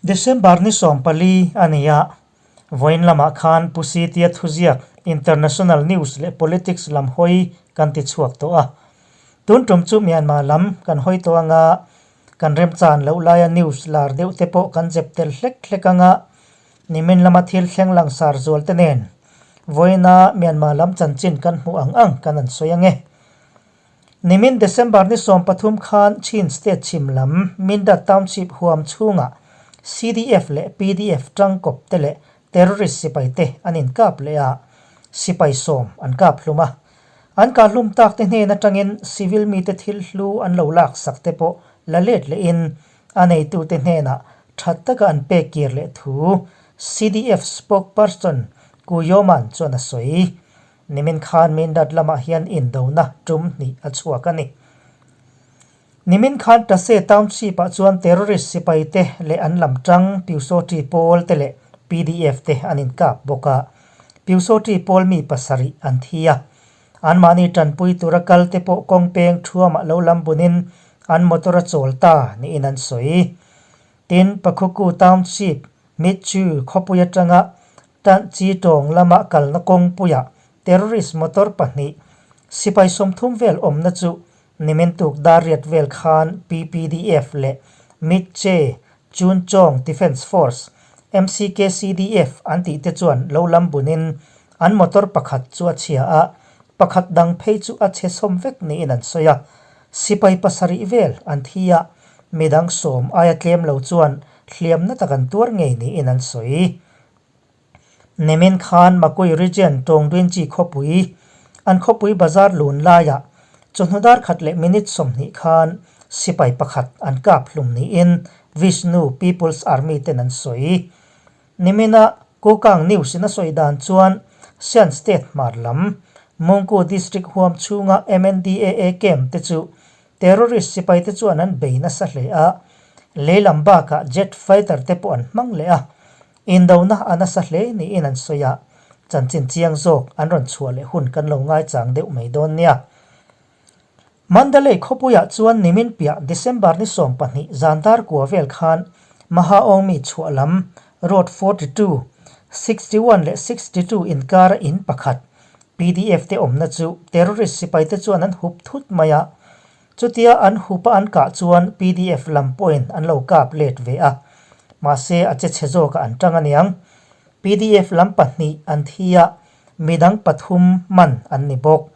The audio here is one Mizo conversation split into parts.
December ni 14 a ni a, vawiin lamah khan Pu Sitia thuziak International News leh Politics lam hawi kan ti chhuak tawh a. Tun tum chu Myanmar lam kan hawi tawh anga kan remchan loh laia news lar deuh te pawh kan zep tel hlek hlek anga nimin lama thil thleng langsar zual te nen vawiina Myanmar lam chanchin kan hmuh ang ang kan an sawi ange. Nimin December ni 13 khan Chin State chhim lam Mindat Township huam chhungah CDF leh PDF tangkawp te leh terrorist sipai te an inkap leh a, sipai 10 an kap hlum a. An kah hlum tak te hnen atangin civil mite thil hlu an lo lak sak te pawh la let lehin a neitute hnenah that taka an pek kir leh thu CDF spokesperson Ku Yoman chuan a sawi. Nimin khan Mindat lamah hian indona tum hnih a chhuak a ni. Nimin khan Tase Township ah chuan terrorist sipai te leh an lam tang Pyusawhti pawl te leh PDF te an inkap bawk a. Pyusawhti pawl mi pasarih an thi a. Anmahni tanpui tura kal te pawh kawng peng thuamah lo lam bunin an motor a chawl ta niin an sawi. Tin, Pakhuku Township, Mitchu khawpui atanga Tan Chi tawng lama kalna kawngpuiah terrorist motor pahnih sipai 30 vel awmna chu nimin tuk dar riat vel khan PPDF leh Mitche Chun Chong Defence Force, MCKCDF, an tih te chuan lo lam bunin an motor pakhat chu a chhia a, pakhat dang phei chu a chhe sawm vek niin an sawi a. Sipai pasarih vel an thi a, midang 10 aia tlem lo chuan hliamna tak an tuar ngei niin an sawi. Nimin khan Makui Region Tawngduinchi khawpui, an khawpui bazar lun laiah chawhnu dar khat leh minute 20 khan sipai pakhat an kap hlum niin Vishnu People's Army ten an sawi. Nimina Kokang News in a sawi dan chuan Shan State hmar lam, Mungku District huam chhunga MNDAA camp te chu terrorist sipai te chuan an bei nasa hle a, leilam bakah jet fighter te pawh an hmang leh a, indona a nasa hle niin an sawi a, chanchin chiang zawk an rawn chhuah leh hun kan lo ngaichang deuh mai dawn nia. Mandalay khawpuiah chuan nimin piah December ni 12 zan dar kua vel khan Mahaawmi chhuah lam Road 42, 61 leh 62 inkara in pakhat PDF te awmna chu terrorist sipai te chuan an hup thut mai a. Chutia an hupa an kah chuan PDF lam pawhin an lo kap let ve a. Mahse a che chhe zawkah an tang aniang. PDF lam pahnih an thi a, midang pathum man an ni bawk.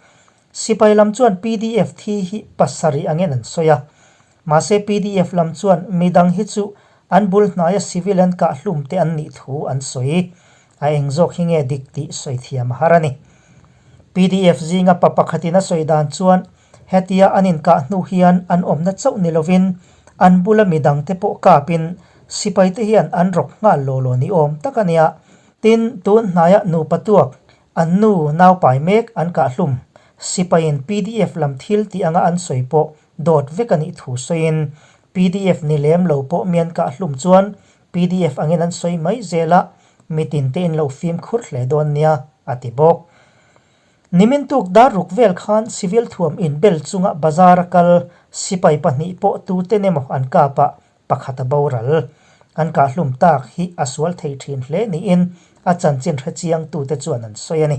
Sipai lam chuan PDF thi hi pasarih angin an sawi a. Mahse PDF lam chuan midang hi chu an bul hnaia civil an kah hlum te an nih thu an sawi. A eng zawk hi nge dik tih sawi thiam a har a ni. PDF zinga pa pakhatin a sawi dan chuan hetia an inkah hnu hian an awmna chauh ni lovin an bula midang te pawh kapin sipai te hian an rawk nghal law law ni awm tak a nia. Tin, tun hnaia nupa tuak an nu naupai mek an kah hlum sipaiin PDF lam thil tih anga an sawi pawh dawt vek a nih thu sawiin PDF ni lem lo pawh mi an kah hlum chuan PDF angin an sawi mai zel a, mitin te in lo fimkhur hle dawn nia, a ti bawk. Nimin tuk dar ruk vel khan civil thuam inbel chunga bazar a kal sipai pahnih pawh tuten emaw an kap a, pakhat a boral. An kah hlum tak hi a sual thei thin hle niin a chanchin hre chiang tute chuan an sawi a ni.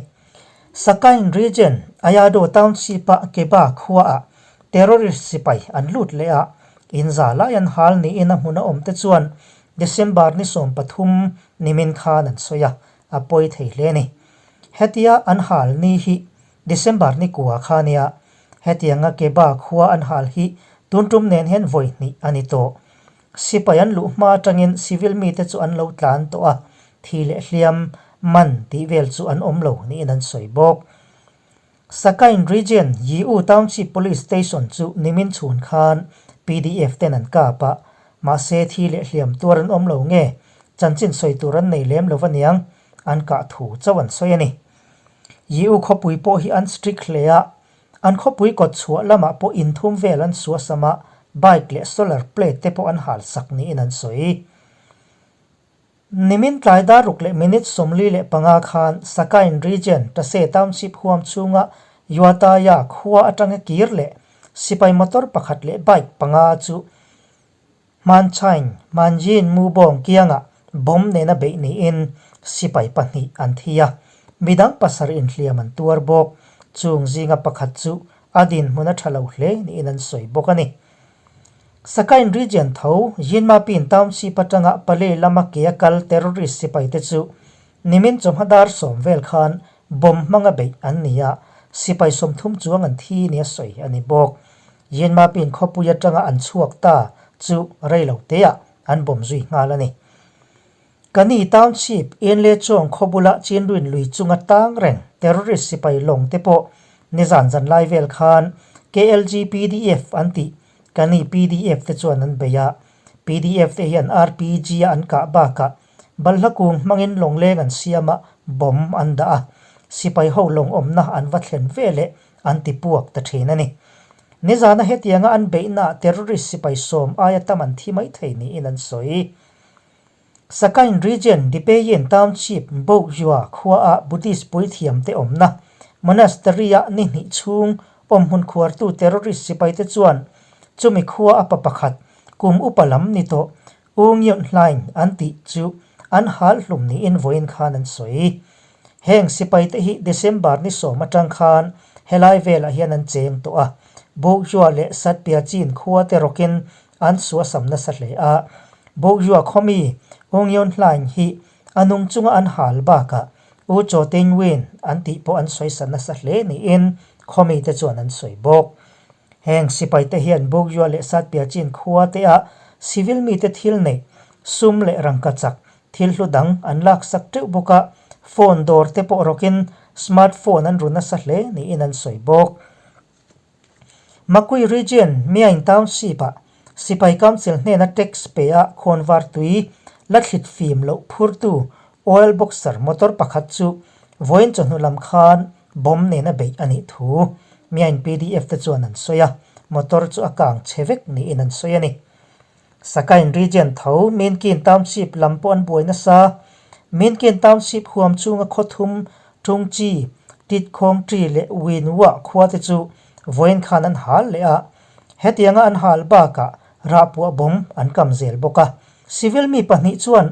Sakain region, Ayado Township-a Keba khuaah terrorist sipai an lut leh a, in za lai an hal niin a hmun a awm te chuan December ni 13 nimin khan an sawi a, a pawi thei hle a ni. Hetia an hal ni hi December ni kua kha nia, hetianga Keba khua an hal hi tun tum nen hian vawi hnih a ni tawh. Sipai an luh hma atangin civil mite chu an lo tlan tawh a, thi leh hliam man tih vel chu an awm lo niin an sawi bawk. Sakain Region Yiu Township Police Station chu nimin chhun khan PDF ten an kap a, mahse thi leh hliam tuar an awm lo nge chanchin sawi tur an nei lem lo aniang an kah thu chauh an sawi a ni. Yiu khawpui pawh hi an strict hle a, an khawpui kawt chhuah lamah pawh inthum vel an suasam a, bike leh solar plate te pawh an hal sak niin an sawi. Nimin tlai dar ruk leh minute 45 khan Sakain Region Tase Township huam chhunga Yuataya khua atanga kir leh sipai motor pakhat leh bike panga chu. Hmanchain Manjin Mubawng kiangah bomb nena beih niin sipai pahnih an thi a, midang pasarih inhliam an tuar bawk. Chung zinga pakhat chu a dinhmun a tha lo hle niin an sawi bawk a ni. Sakain region tho Yinmapin township atanga Pale lama ke a kal terrorist sipai te chu nimin chawhma dar sawm vel khan bomb hmanga beih an ni a, sipai 30 chuang an thi nia sawi a ni bawk. Yinmapin khawpui atanga an chhuak ta chu rei lo teah an bomb zui nghal a ni. Kani Township, Inle Chawng khaw bula Chinruin lui chunga tang reng terrorist sipai lawng te pawh nizan zan lai vel khan KLG PDF an tih Kani PDF te chuan an bei a. PDF te hian RPG a an kah bakah balhla kung hmangin lawngleng an siam a, bomb an dah a. Sipai ho lawng awmna an va thlen veleh an ti puak ta thin a ni. Nizana hetianga an beihnaah terrorist sipai 10 aia tam an thi mai thei niin an sawi. Sakain Region, Dipeyin Township, Bohjua khuaah Buddhist puithiamte awmna monastery-ah ni hnih chhung awmhmun khuartu terrorist sipaite chuan chumi khua a pa pakhat kum upa lam ni tawh U Ngiun Hlaing an tih chu an hal hlum niin vawiin khan an sawi. Heng sipaite hi December ni 10 atang khan helai velah hian an cheng tawh a, Bohjua leh Satpiachin khuate rawkin an suasam nasa hle a. Bohjua khawmi U Ngiun Hlaing hi a nung chunga an hal bakah U Chaw Tein Win an tih pawh an sawisa nasa hle niin khawmite chuan an sawi bawk. Heng sipaite hian Bohjua leh Satpiachin khua te ah civil mite thil neih, sum leh rangka chak, thil hlu dang an laksak teuh bawk a, phone dawr te pawh rawkin smart phone an ru nasa hle niin an sawi bawk. Makui Region, Myaing Township-ah Sipai Council hnena tax pe a khawnvar tui la thlit fim loh phurtu oil boxer motor pakhat chu vawiin chawhnu lam khan bomb nena beih a nih thu Myaing PDF te chuan an sawi a, motor chu a kang chhe vek niin an sawi a ni. Sakain Region tho Minkin Township lam pawh an buai nasa. Minkin Township huam chhunga khaw thum Tungchi, Titkhawngṭi leh Winwah khua te chu vawiin khan an hal leh a. Hetianga an hal bakah rahpuah bomb an kam zel bawk a. Civil mi pahnih chuan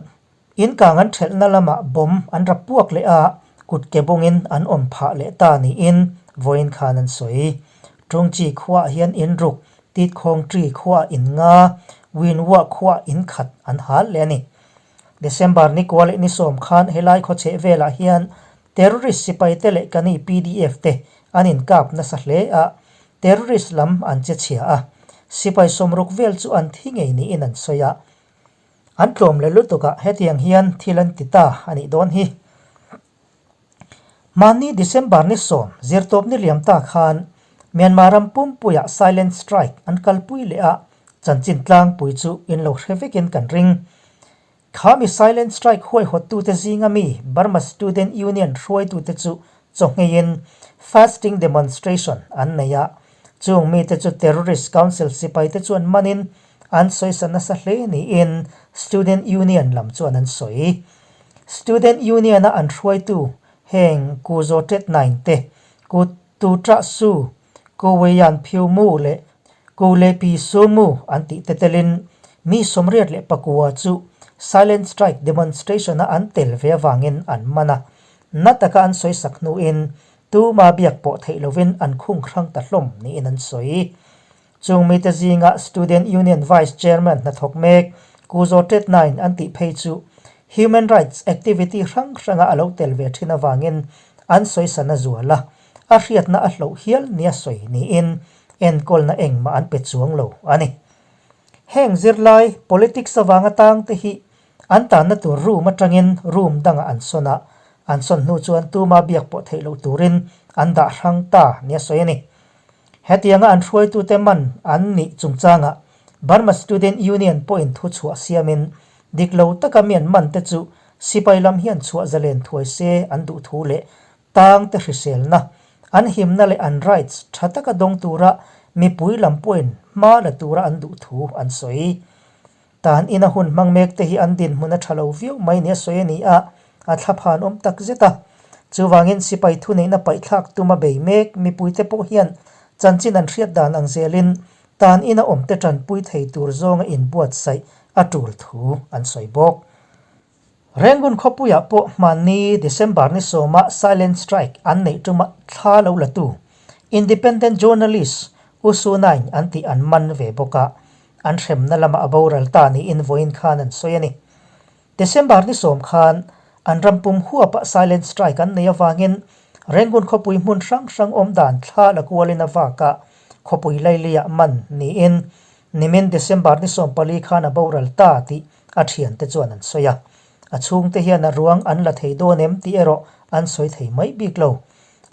In kang an thelhna lamah bomb an rap puak leh a, kut ke bungin an awm phah leh ta niin vawiin khan an sawi. Tungchi khuaah hian in ruk, Titkhawngṭi khuaah in nga, Winwah khuaah in khat an hal leh a ni. December ni kua leh ni 10 khan helai khawchheh velah hian terrorist sipaite leh Kani PDF te an inkap nasa hle a, terrorist lam an che chhia a, sipai 60 vel chu an thi ngei niin an sawi a. An tlawm leh lutuk a, hetiang hian thil an ti ta a nih dawn hi. Mahni December ni 10, zirtawp ni liam ta khan Myanmar ram pumpuiah silent strike an kalpui leh a, chanchin tlangpui chu in lo hre vekin kan ring. Kha mi silent strike huaihawttute zinga mi Burma Student Union hruaitute chu chawhngeiin fasting demonstration an nei a, chung mite chu terrorist council sipaite chuan manin An sawisa nasa hle niin Student Union lam chuan an sawi. Student Union-a an hruaitu heng Ku Zaw Tet Naing te, Ku Tu Ṭah Su, Ku Wei Yan Phyu Mu leh Ku Le Pi Su Mu an tih te telin mi 89 chu Silent Strike demonstration-a an tel ve avangin an man a. Na taka an sawisak hnuin tuma biak pawh theih lovin an khung hrang ta hlawm niin an sawi. Chung mite zinga Student Union Vice Chairman hnathawk mek Ku Zaw Tet Naing an tih phei chu human rights activity hrang hranga a lo tel ve thin avangin an sawisan a zual a, a hriatna a hloh hial nia sawi niin enkawlna engmah an pe chuang lo a ni. Heng zirlai politics avanga tangte hi an tanna tur room atangin room dangah an sawn a, an sawn hnu chuan tuma biak pawh theih loh turin an dah hrang ta nia sawi a ni. Hetianga an hruaitute man an nih chungchangah Burma Student Union pawhin thu chhuah siamin dik lo taka mi an man te chu sipai lam hian chhuah zalen thuai se an duh thu leh tang te hriselna, an himna leh an rights tha taka dawng tura mipui lam pawhin hma la tura an duh thu an sawi. Tan ina hun hmang mek te hi an dinhmun a tha lo viau mai nia sawi a ni a, a thlaphan awm tak zet a. Chuvangin sipai thuneihna paihthlak tuma bei mek mipuite pawh hian chanchin an hriat dan ang zelin Tan ina awmte tanpui thei tur zawnga inbuatsaih a tul thu an sawi bawk. Rangoon khawpuiah pawh hmanni December ni sawma silent strike an neih tuma thla lo latu independent journalist U Su Naing an tih an man ve bawk a, an hremna lama a boral ta niin vawiin khan an sawi a ni. December ni sawm khan an ram pum huapah silent strike an neih avangin Rangoon khawpui hmun hrang hrang awm dan thla la kualin a vak a, khawpui lailiah man niin nimin December ni 14 khan a boral ta tih a thiante chuan an sawi a. A chhungte hian a ruang an la thei dawn em tih erawh an sawi thei mai bik lo.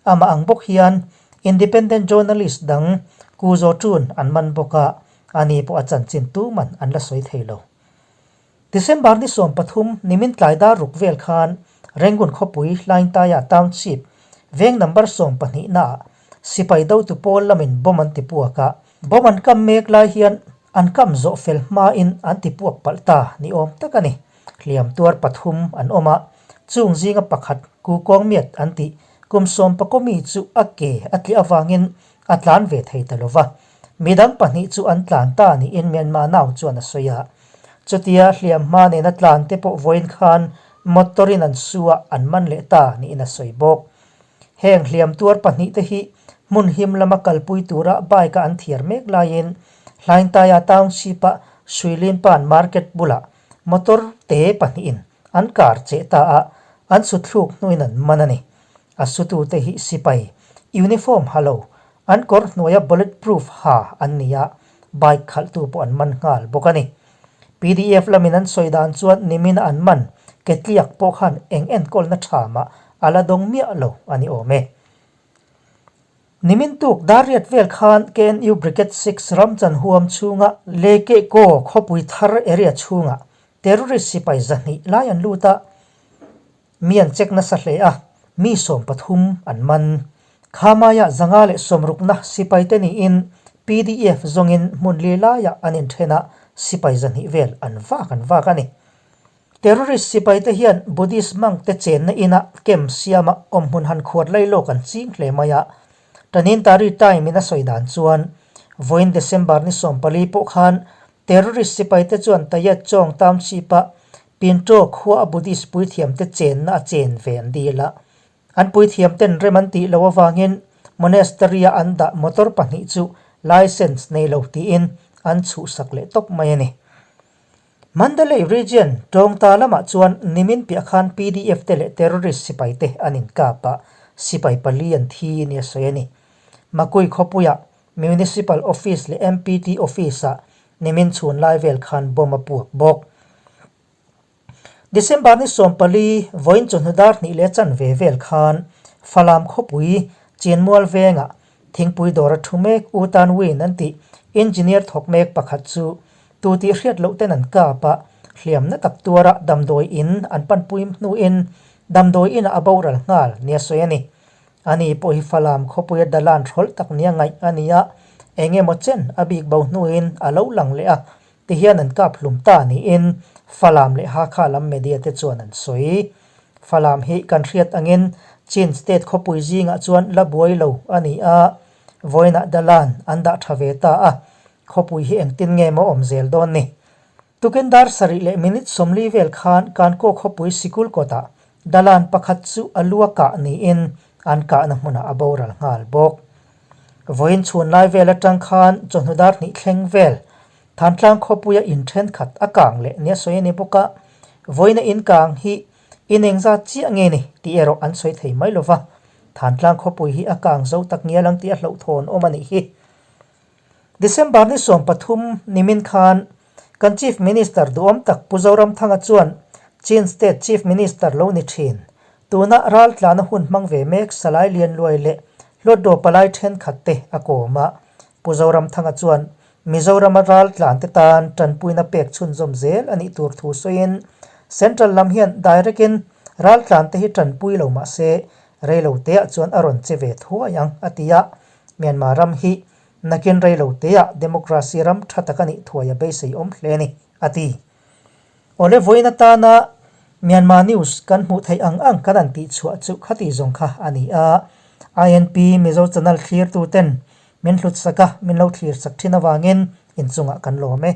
Amah ang bawk hian independent journalist dang Ku Zaw Tun an man bawk a, ani pawh a chanchin tuman an la sawi thei lo. December ni 13 nimin tlai dar ruk vel khan Rangoon khawpui Hlaingtaia Township veng number 12 naah sipai dotu pawl lamin bomb an ti puak a. Bomb an kam mek lai hian an kam zawh fel hmain an ti puak palh ta ni awm tak a ni. Hliam tuar pathum an awm a, chung zinga pakhat Ku Kawngmiat an tih kum sawmpakawmi chu a ke a tliah avangin a tlan ve thei ta lo va. Midang pahnih chu an tlan ta niin Myanmar nau chuan a sawi a. Chutia hliamhma nena tlan te pawh vawiin khan motor in an su a, an man leh ta niin a sawi bawk. Heng hliam tuar pahnih te hi hmun him lama kalpui tura bike a an thiar mek laiin Hlaintaia Township a Suilinpan Market bulah motor te pahnihin an kar cheh ta a, an suthluk hnuin an man a ni. A sutute hi sipai uniform ha lo, an kawr hnuaia bullet proof ha an ni a, bike khalhtu pawh an man nghal bawk a ni. PDF lamin an sawi dan chuan nimina an man ketliak pawh khan eng enkawlna tha mah a la dawng miah lo a ni awm e. Nimin tuk dar riat vel khan KNU Brigade 6 Ramchan huam chhunga Lekehkaw khawpui thar area chhungah terrorist sipai 200 lai an lut a, Mi an check nasa hle a, mi 13 an man. Khamaiah 160na sipaite niin PDF zawngin hmun li laiah an inthen a, sipai 200 vel an vak an vak a ni. Terrorist sipaite hian Buddhist monk te chenna inah camp siama awmhmun han khuat lai lawk an ching hle mai a. Tanintari Time in a sawi dan chuan vawiin December ni 14 pawh khan terrorist sipaite chuan Tayat Chawng Township-a Pinto khua a Buddhist puithiamte chenna a chen ve an dil a. An puithiamten rem an tih loh avangin monastery-a an dah motor pahnih chu licence nei lo tiin an chhuhsak leh tawp mai a ni. Mandalay Region, Tawngta lamah chuan nimin piah khan PDF te leh terrorist sipai te an inkap a, sipai pali an thi nia sawi a ni. Makui khawpuiah Municipal Office leh MPT Office-ah nimin chhun lai vel khan bomb a puak bawk. December ni 14, vawiin chawhnu dar hnih leh chanve vel khan Falam khawpui Chinmual vengah thingpui dawr a thu mek U Tan Win an tih engineer thawk mek pakhat chu tu tih hriat loh ten an kap a, hliamna tak tuara damdawi in an panpui hnuin damdawi inah a boral nghal nia sawi a ni. Ani pawh hi Falam khawpuia dalan hrawlh tak nia ngaih a ni a, eng emaw chen a bik bo hnuin a lo lang leh a, tihian an kap hlum ta niin Falam leh Hakha lam media te chuan an sawi. Falam hi kan hriat angin Chin state khawpui zingah chuan la buai lo a ni a, vawiinah dalan an dah tha ve ta a, khawpui hi engtin nge maw awm zel dawn ni? Tukin dar sarih leh minute 40 vel khan Kankaw khawpui sikul kawtah dalan pakhat chu a lu a kah niin an kahna hmunah a boral nghal bawk. Vawiin chhun lai vel atang khan chawhnu dar hnih thleng vel Thantlang khawpuia in thenkhat a kang leh nia sawi a ni bawk a, vawiina in kang hi in engzat chiah nge ni tih erawh an sawi thei mai lova, Thantlang khawpui hi a kang zo tak ngial ang tih a hlauhthawn awm a nih hi. December ni 13 nimin khan kan Chief Minister duhawm tak Pu Zoramthanga chuan Chin State Chief Minister lo ni thin. Tuna raltlana hun hmang ve mek Salai Lianluai leh Hlawtdaw palai thenkhat te a kawm a. Pu Zoramthanga chuan Mizorama raltlan te tan tanpuina pek chhunzawm zel a nih tur thu sawiin Central lam hian direct in raltlan te hi tanpui lo mah se reilo teah chuan a rawn che ve thuai ang a ti a. Myanmar ram hi nakin reilo teah democracy ram tha tak a nih thuai a beisei awm hle a ni, a ti. Awle vawiin atana Myanmar news kan hmuh theih ang ang kan an tih chhuah chu khati zawng kha a ni a. INP Mizo channel thlirtu ten Min hlut sak a, min lo thlir sak thin avangin inchungah kan lawm e.